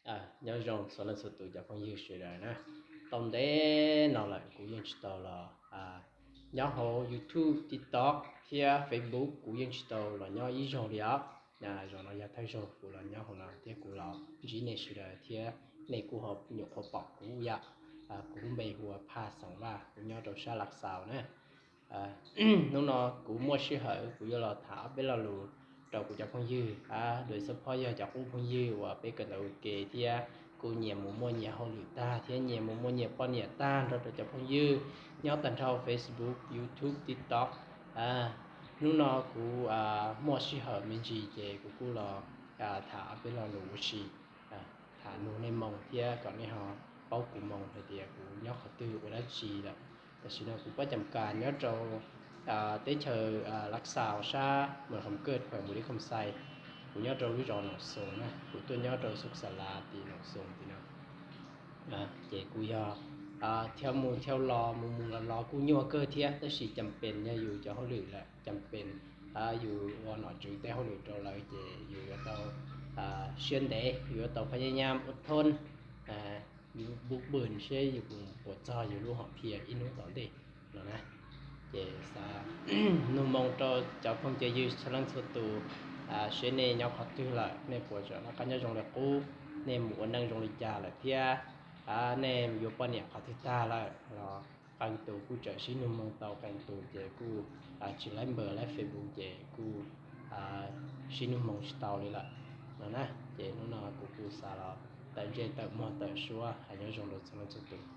Nyob zoo txhua leej txhua tus cov phooj ywg sawv daws na. Tau ntev no lawm kuv yeej tsis tau los nyob hauv YouTube, TikTok thiab Facebook, kuv yeej tsis tau los nyob ib zaug li os. Zaum no yog thawj zaug kuv los nyob hauv no thiab kuv los ntsib nej sawv daws thiab nej kuj ho nyuam qhuav pom kuv yom. Kuv lub npe hu ua Phaj Xeem Vaj, kuv nyob rau sab Lav Xaus na. Hnub no kuv muaj sij hawm kuv yuav los tham ob peb lo lus rau kuv cov phooj ywg, dua xab phob yog cov qub phooj ywg uas peb kawm ntawv ua ke thiab kuj nyias mus muaj nyias hauj lwm tag thiab nyias mus muaj nyias poj niam tag nrog rau cov phooj ywg nyob tag nrho Facebook, YouTube, TikTok. Hnub no kuv muaj sij hawm me ntsis ces kuv kuj los tham ob peb lo lus ua si, tham nug nej moo thiab kom nej ho paub kuv moo hais tias kuv nyob qhov twg ua dab tsi lawm. Tam sim no kuv pab cam kas nyob rau teb chaws Lav Xaus sab Mws Khoom Kawj, khwm Mus Li Khoom Xais. Kuv nyob rau lub zos Noom Xoos na, kuv tuaj nyob rau Xub Xa Las tim Noom Xoos tim no. Ces kuj yog thiab mus thiab los mus mus los los kuj nyuaj kawg thiab, tab sis cam pes yog yus cov hauj lwm lawm, cam pes yus ua nom tswv tej hauj lwm rau lawv ces yus yuav tau siab ntev, yus yuav tau phaj nyab nyab ua thoob, yus bub bws seb yus puas txog yus lub hom phiaj ib hnub tom ntej no na. Ces xav nug moo rau cov phooj cov ywg txhua leej txhua tus, seb nej nyob qhov twg lawm, nej puas tseem noj qab nyob zoo li qub, nej mus ua neej zoo li cas lawm thiab nej yuav poj niam qhov twg tag lawm los qee tus kuj tseem sib nug moo tau, qee tus ces kuj tsis laib npawb laib Facebook ces kuj sib nug moo tsis tau li lawm no na. Ces hnub no kuv kuj xav los tawm ntsej tawm muag tawm suab hais nyob zoo rau txhua leej txhua tus.